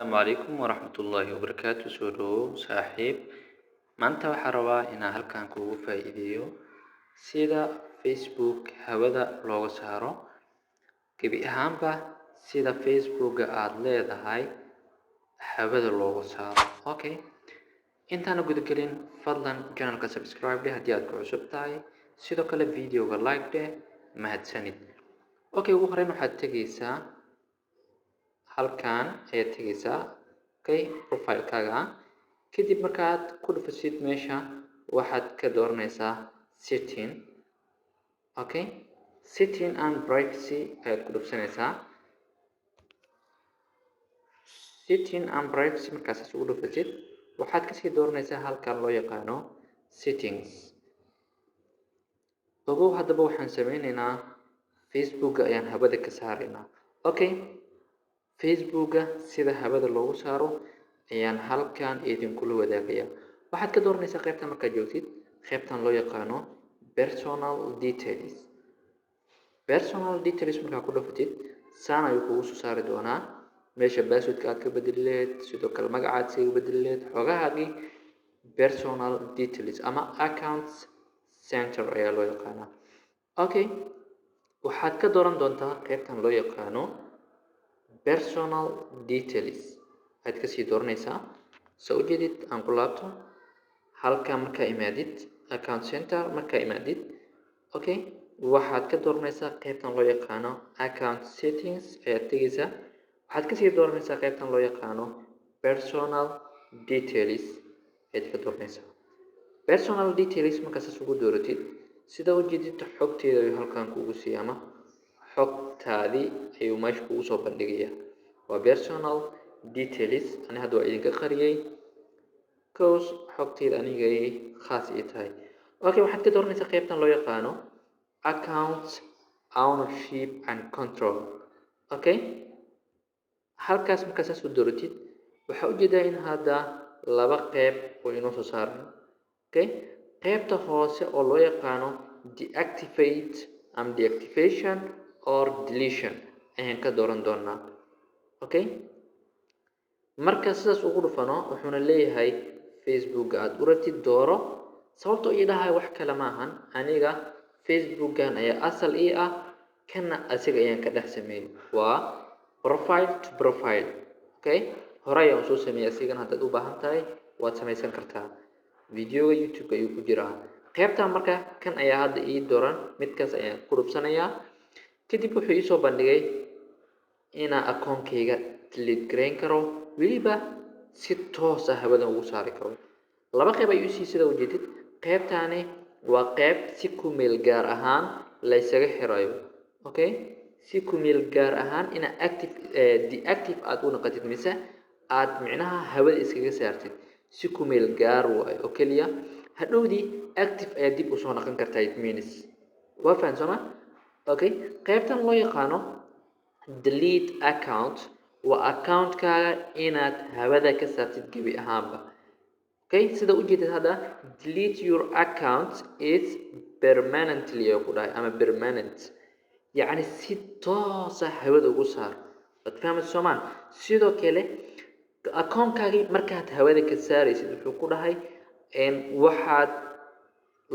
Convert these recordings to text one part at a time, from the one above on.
Asalaamu calaykum waraxmatullaahi wabarakaatu. Soo dhawow, saaxiib. Maanta waxaan rabaa inaan halkan kuugu faa'iideeyo sida Facebook hawada looga saaro, gebi ahaanba sida Facebooka aad leedahay hawada looga saaro. Okay, intaan guda gelin, fadlan channelka subscribe dheh haddii aad ku cusub tahay, sidoo kale videoga like dheh. Mahadsanid. Okay, ugu horeyn waxaad tegeysaa halkan ayaad tegeysaa, okay, profile-kaaga. Kadib markaad ku dhufasid meesha, waxaad ka dooranaysaa setting. Okay, setting and privacy ayaad ku dhufsanaysaa. Setting and privacy markaas ugu dhufatid, waxaad kasii dooranaysaa halkan loo yaqaano settings. Ogow, haddaba waxaan sameyneynaa Facebooka ayaan hawada ka saaraynaa. Okay, Facebooka sida hawada loogu saaro ayaan halkan idinkula wadaagaya. Waxaad ka dooranaysaa qaybtan markaad joogtid, qaybtan loo yaqaano personal details. Personal details markaad ku dhufatid, saan ayuu kugu soo saari doonaa meesha passwordka aad ka bedeli lahayd, sidoo kale magacaad iskaga bedeli lahayd, xogahaagii personal details ama account center ayaa loo yaqaanaa. Okay, waxaad ka dooran doontaa qaybtan loo yaqaano personal details ayaad kasii dooranaysaa. Soo ujeedid, aan ku laabto halka. Markaa imaadid account center markaa imaadid, okay, waxaad ka dooranaysaa qaybtan loo yaqaano account settings ayaad tegeysaa. Waxaad kasii dooranaysaa qaybtan loo yaqaano personal details ayaad ka dooranaysaa. Personal details markaa saas ugu dooratid, sida ujeedid, xogteeda ayuu halkan kugu siiyay ama xogtaadii ayuu meesha kugu soo bandhigaya. Waa personal details. Ani hadda waa idinka qariyay, cause xogtayda anigay khaas ii tahay. Okay, waxaad ka dooranaysaa qaybtan loo yaqaano account ownership and control. Okay, halkaas markaa saas u dooratid, waxaa ujeedaa in hadda laba qeyb oo inoo soo saaray. Okay, qaybta hoose oo loo yaqaano deactivate ama deactivation or deletion ayaan ka dooran doonaa. Okay, marka sidaas ugu dhufano, wuxuuna leeyahay Facebooka aad u rabtid dooro. Sababtoo ii dhahay wax kale ma ahan, aniga Facebookan ayaa asal ii ah, kana asiga ayaan ka dhex sameeyey, waa profile to profile. Okay, hore ayaan usoo sameeyey asigana. Haddaad u baahan tahay, waad samaysan kartaa, videoga YouTube ayuu ku jiraa qaybtan. Marka kan ayaa hadda ii dooran, midkaas ayaan ku dhufsanayaa. Kadib wuxuu iisoo bandhigay inaan akoonkayga delete gareyn karo, weliba si toos ah hawadan ugu saari karo. Laba qayb ayuu sii, sida ujeedid. Qaybtani waa qayb si ku meel gaar ahaan la isaga xirayo. Okay, si ku meel gaar ahaan inaa active, deactive aad u noqotid mise aad micnaha hawada iskaga saartid, si ku meel gaar waayo oo keliya. Hadhowdii active ayaa dib usoo noqon kartaa. It means waa fahan sooma? Okay, qaybtan loo yaqaano delete account waa accountkaaga inaad hawada ka saartid gebi ahaanba. Okay, sida ujeedid hadda, "Delete your account is permanently" ayaa ku dhahay, ama permanent, yacni si toosa hawada ugu saar. Waad fahmaysa soomaan? Sidoo kale akoonkaagii markaad hawada ka saaraysid, wuxuu ku dhahay waxaad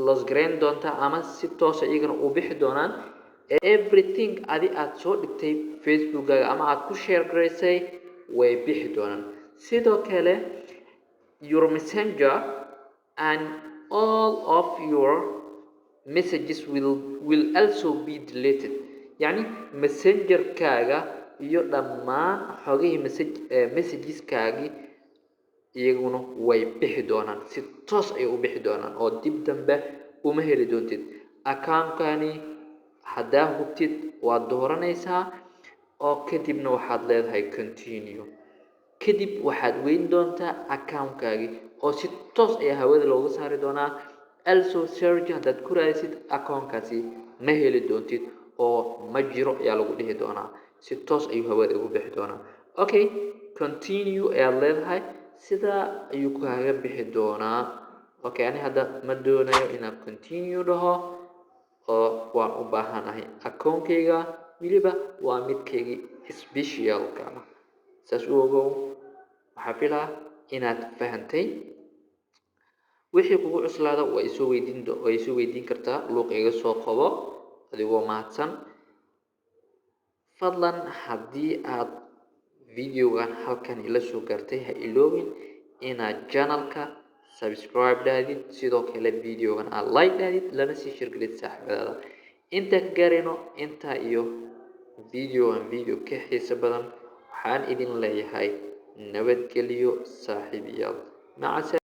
loss gareyn doontaa ama si toosa iyagana u bixi doonaan everything adi aad soo dhigtay Facebookkaaga ama aad ku share garaysay, way bixi doonaan. Sidoo kale your Messenger and all of your messages will also be deleted, yacni Messengerkaaga iyo dhammaan xogihii messageskaagii iyaguna way bixi doonaan, si toos ayay u bixi doonaan oo dib dambe uma heli doontid account-kani. Haddaa hubtid, waad dooranaysaa oo kadibna waxaad leedahay continue. Kadib waxaad weyn doontaa account-kaagii oo si toos ayaa hawada looga saari doonaa. Also search haddaad ku raadisid account-kaasi, ma heli doontid oo ma jiro ayaa lagu dhihi doonaa, si toos ayuu hawada ugu bixi doonaa. Okay, continue ayaad leedahay, sidaa ayuu kaaga bixi doonaa. Okay, ani hadda ma doonayo inaan continue dhaho oo waan u baahanahay akoonkayga, weliba waa midkaygii specialka ah. Saas u ogow. Waxaa filaa inaad fahantay. Wixii kugu cuslaada waa isoo weydiin kartaa. Luuq iga soo qabo adigoo mahadsan. Fadlan, haddii aad videogan halkan ila soo gaartay, ha iloobin inaad channelka subscribe dhahdid, sidoo kale videogan aad like dhahdid, lana sii share gelid saaxiibadaada. Intaa ka gaarayno intaa iyo videogan video ka xiiso badan, waxaan idin leeyahay nabadgelyo, saaxiibayaal, maca.